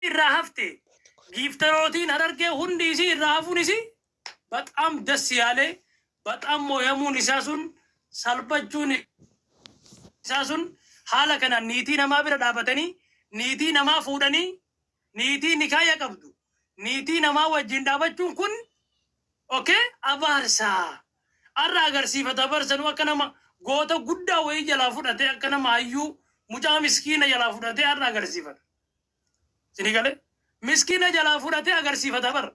Irraa hafte giiftarootiin Harargee hundi isii irraa hafuun isii በጣም ደስ ያለ በጣም mooyamuun isaa sun salphachuun isaa sun haala kanaan niitii namaa bira dhaabatanii niitii namaa fuudhanii niitii nikaaya qabdu niitii namaa wajjin dhaabachuun kun okay abaarsa arra agarsiifata abaarsanuu akka nama goota guddaa wayii jalaa fudhatee akka nama hayyuu mucaa miskiina jalaa fudhatee arra agarsiifata. Sini galee miskiina jalaa fudhatee agarsiifata bara.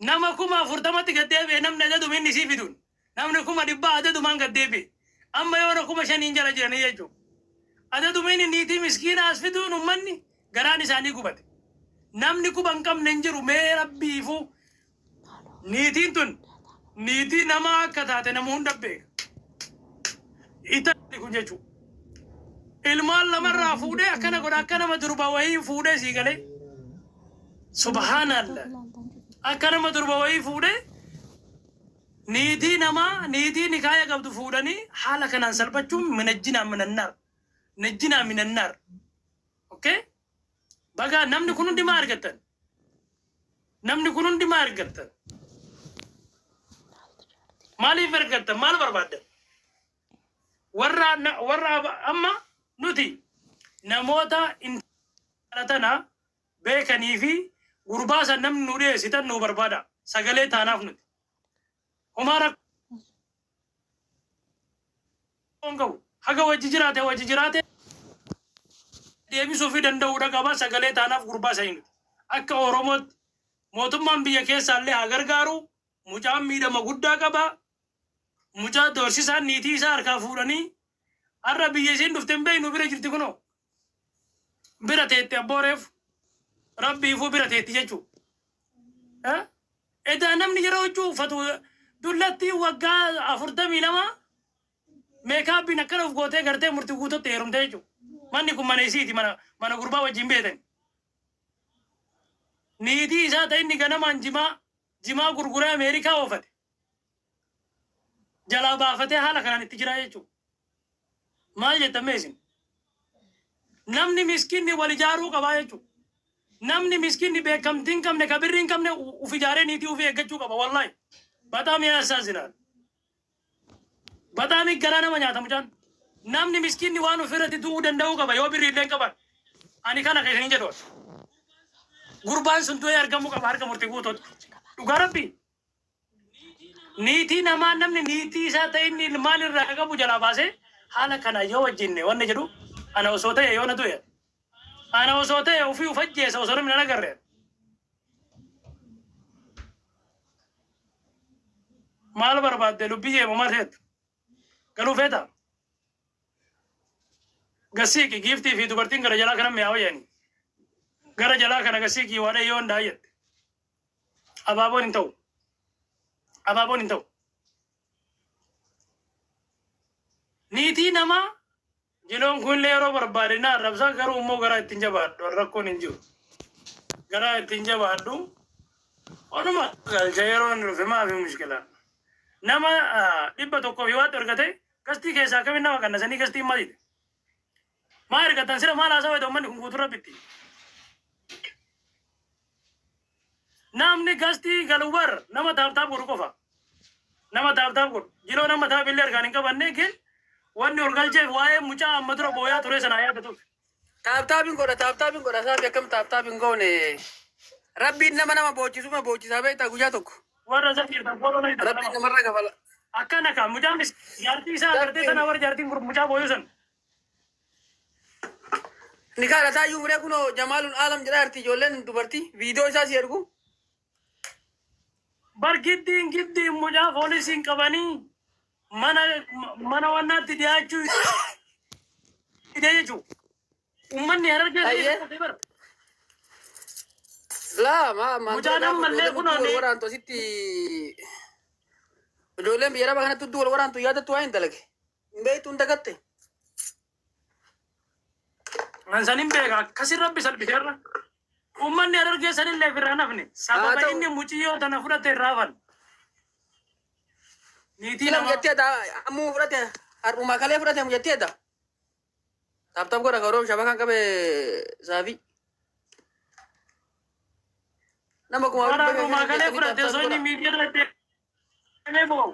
Nama 40,000tti gad deebi'e namni adaduma inni isii fiduun namni 100,000 adadumaan gad deebi'e amma yoona 5,000n jala jiranii jechuudha. Adaduma inni niitii miskiina as fiduun uummanni garaan isaanii gubate. Namni quba hin qabne hin jiru mee rabbiifuu niitiin tun niitii namaa akka taate nama hunda beeka. Italli kun jechuudha. Ilmaan lamarraa fuudhee akkana godha akka nama durba wayii fuudhee sii galee. Subhaanallah. Akka nama durba wayii fuudhee niitii namaa niitii nikaaya qabdu fuudhanii haala kanaan salphachuun minajjinaa minannaar. Najjinaa minannaar. Okay? Baga namni kun hundi maa argattan? Namni kun hundi maa argattan? Maaliif argattan? Maal barbaaddan? Warra warra amma nuti namoota intala tana beekanii fi gurbaa san namni nu dhiyeessitan nu barbaada. Sagalee taanaaf nuti. Homaa rakkoo hin qabu. Haga wajji jiraate wajji jiraate deebisuu fi danda'uudha qaba. Sagalee taanaaf gurbaa sanii nuti. Akka Oromootti mootummaan biyya keessaallee haa gargaaru. Mucaan miidhama guddaa qaba. Mucaa doorsisaan niitii isaa harkaa fuudhanii har'a biyya isiin dhufte hin beeknu bira jirti kunoo. Bira teetti abbooreef rabbiifuu bira teetti jechuudha. Edaa namni yeroo huccuu uffatu dullattii waggaa 42 meekaappiin akkana of gootee gartee murtii guututti heerumte jechuudha. Manni kun mana isiiti mana mana gurbaa wajjin beetan. Niitii isaa ta'e inni ganamaan jimaa jimaa gurguree Ameerikaa oofate. Jalaa baafatee haala kanaan itti jira jechuudha. Maal jettan mee isin? Namni miskiinni wal ijaaruu qabaa jechuudha. Namni miskiinni beekamtii hin qabne ka birrii hin qabne uf ijaaree niitii ofii eeggachuu qaba wallaahi. በጣም ያሳዝናል. በጣም garaa nama nyaata mucaan. Namni miskiinni waan ofirratti du'uu danda'uu qaba yoo birrii illee hin qaban. Ani kana kan isin jedhu. Gurbaan sun du'ee argamuu qaba harka murtii guutuutti. Dhugaa rabbii. Niitii namaa namni niitii isaa ta'e inni ilmaan irraa qabu jalaa baasee haala kana yoo wajjin wanni jedhu ana osoo ta'e yoo na du'e. Ana osoo ta'e ofii uf ajjeesa osoo namni nan agarre. Maal barbaadde lubbiyyee moo maal feetu? Galuu feeta? Gasiiqi giiftii fi dubartiin gara jalaa kana mi'aawa jedhanii. Gara jalaa kana gasiiqii waadhee yoo hundaa jette. Abaaboon hin ta'u. Abaaboon hin ta'u. Niitii namaa jiloon kun illee yeroo barbaade na arrabsa garuu immoo garaa ittiin jabaadhu rakkoon hin jiru. Garaa ittiin jabaadhu. Onuma galcha yeroo inni dhufe maafi mushkila. Nama 100 fi waatti argate gastii keessaa akkamiin nama qannasanii gastiin maal jedhe. Maa argatan sila maal haasawaa ta'u manni kun guutuu rabbitti. Namni gastii galu bar nama tap tap godhu qofa. Nama tap tap godhu. Jiloo nama taap illee harkaan hin qabanne gin wanni ol galcheef waa'ee mucaa amma dura booyaa ture sana yaadatuuf. Tap tapiin godha tap tapiin godha saafi akkam tap tapiin goone rabbiin nama nama boochisuma boochisaa beektaa guyyaa tokko. Warra zakiirtan follow na Rabbiin namarraa kafala. Akkana ka mucaan jaartii isaa agartee tana warra jaartiin mucaa booyuu san. Ni kaadhataa iyyuu muree kunoo Jamaaluun Aalam jedhaa jirti ijoolleen dubartii viidiyoo isaa si ergu. Bar giddiin giddiin mucaa poolisiin qabanii mana mana wannaatti dhiyaachuu didee jechuudha. Uummanni Harargee Ayyee. bara. Laa maa maa Mucaan ammallee kunoo wal waraantu asitti ijoolleen biyya arabaa kanatti hudduu wal waraantu yaadattu waa hin dalage. Hin beektu hin dagatte. An sanin beeka akkasin rabbi salphiseerra. Uummanni Harargee sanillee ofirraa nafne. Haa Sababa ta'u. inni muciyyoo tana fudhate irraa hafan. Niitii Sila namaa. mujattee daa ammuma fudhate har'umaa kalee fudhate mujattee daa. Tap tap godha karoo shabakaan qabe saafii. Nama kuma Bara dhibba rumaa shan kalee jettanii fudhate taaptaap osoo inni godha. miidiyaa irra deemee boo'u.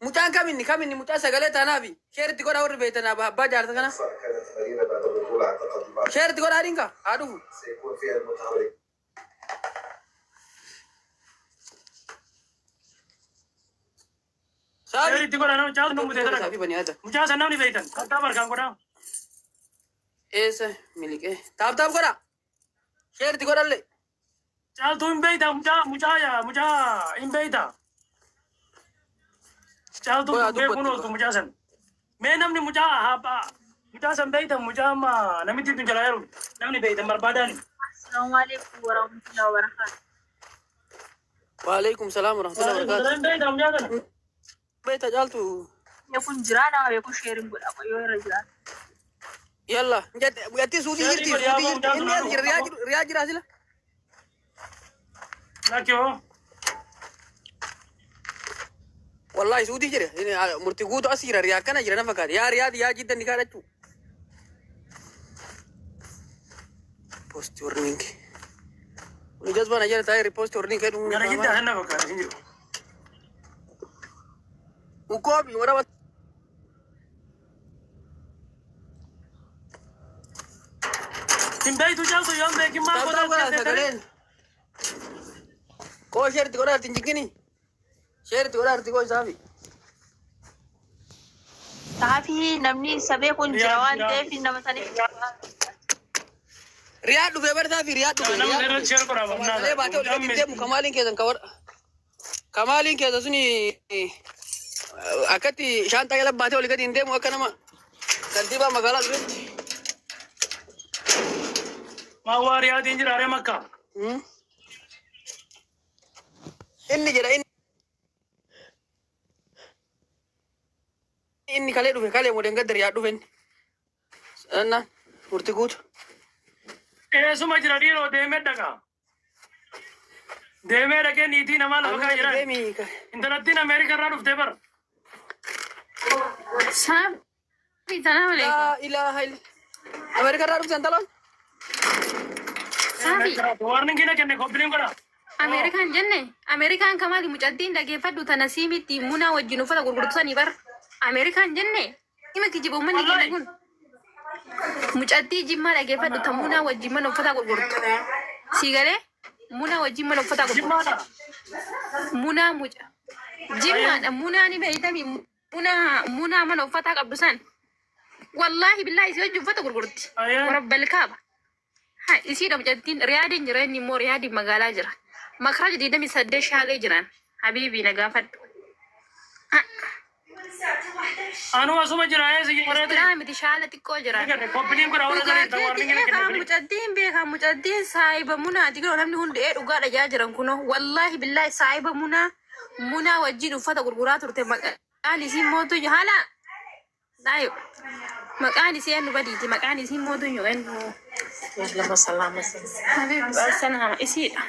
Mucaan kaminni kaminni mucaa sagalee taanaafi sheeritti godhaa warri beektan abbaa jaarsa kana. كانت مريرة بعد البطولة اعتقد البعض Sheeritti godhaa dinka haa dhufu. سيكون فيها المتحرك. Saafi. Sheeritti godha nama caaltu nu mutee Saafi sadaka. bani haata. Mucaa san namni beektan. Taaptaap harkaan godhaa. Eessa miliqee. Taaptaap godhaa. Sheeritti godhallee. Caaltuu hin beekta mucaa mucaa yaa mucaa hin beekta. Caaltuu Godhaa beekuun dubbatti ooltu mucaa san. Mee namni mucaa habbaa mucaa san beektan mucaa amma namitti tun jalaa jiru namni beektan barbaadaani. Assalamu alaikum warahmatullahi wabarakatuh. Waalaikum salaam warahmatullahi wabarakatuh. Hin beekta mucaa sana. Beekta caaltu. Beekuun jira nama beekuun sheeriin godha qoyyoo irra jira. Yalla. Atti suutii Sheerii jirti godhi yaa suutii jirti. mucaa sun Inni as jira haadhu. riyaa jiru riyaa jira sila. Lakki hoo. Wallahi suutii jira. Inni, murtii guutuu as jira riyaa akkana jira na fakkaata. Yaa riyaa yaa jidda ni kaadhachuu. Post warning. Kun jazbaan ajjala taa'ee repost warning jedhu. Gara jiddaa sana fakkaata hin jiru. Ukoobi waraba. Hin beektu caaltu yoon beekin maal Taaptaap godhaa godhaa sagaleen. Koo sheeritti godhaa jirti hin jiggini. Sheeritti godhaa jirti koo isaafi. Saafii namni isa beekuun jira Riyaa waan jira. ta'eef nama saniif. Riyaa dhufee bar saafi riyaa dhufe. Namni Riyaa irratti dhufe. sheer godhaa Sagalee baatee ol gadi deemu kamaaliin keessan ka warra. Kamaaliin keessa suni akkatti shaantaa jala baatee ol gadi hin deemu akka nama kantiibaa magaalaa dhufetti. Maa waa riyaatiin jira aree makka. Inni jedha inni kalee dhufe kalee modeen gadda riyaa dhufe inni. Sanna murtii guutu. Eessuma jira dhiiroo deemee dhaqa. Deemee dhaqee niitii namaa lafa kaa jiran. Deemi. Intalattiin Ameerika irraa dhuftee bara. Saafi salaam alaikum. Laa ilaaha illa. Ameerika irraa dhufte intalaan? Saafi Warningi na kenne koppiliin godha. Ameerikaan jenne Ameerikaan kamaali mucattiin dhageeffadhu tana siimitti munaa wajjin uffata gurgurtu sanii bar. Ameerikaan jenne hima kijiba uummanni keenya kun. Mucattii jimmaa dhageeffadhu ta munaa wajjin mana uffata gurgurtu. Si galee munaa wajjin mana uffata gurgurtu. Jimmaadha. Munaa muca. Jimmaadha munaa ni beeytami munaa munaa mana uffataa qabdu san. Wallaahi billaahi isii wajjin uffata gurgurti. Ayyee. Warabbal kaaba. Ha isiidha mucattiin Riyaadiin jira inni immoo Riyaadiin magaalaa jira. Makaraja 28 shaalee jiran. Habiibii na gaafadhu. Ha, Anuma suma jira eessa jira. Biraa miti shaala xiqqoo jiran. Koppiliin godha warra Dhugaa saniin keeti warningi na eegaa kenne. mucattiin beekaa mucattiin saayiba munaati kunoo namni hundi ee dhugaa dhajaa jiran kunoo wallaahi billaahi saayiba munaa munaa wajjin uffata gurguraa turte maqaan isii mootu haala daayo maqaan isii eenyu badiiti maqaan isii mootu eenyu Lama salama habibi salaama isiidha.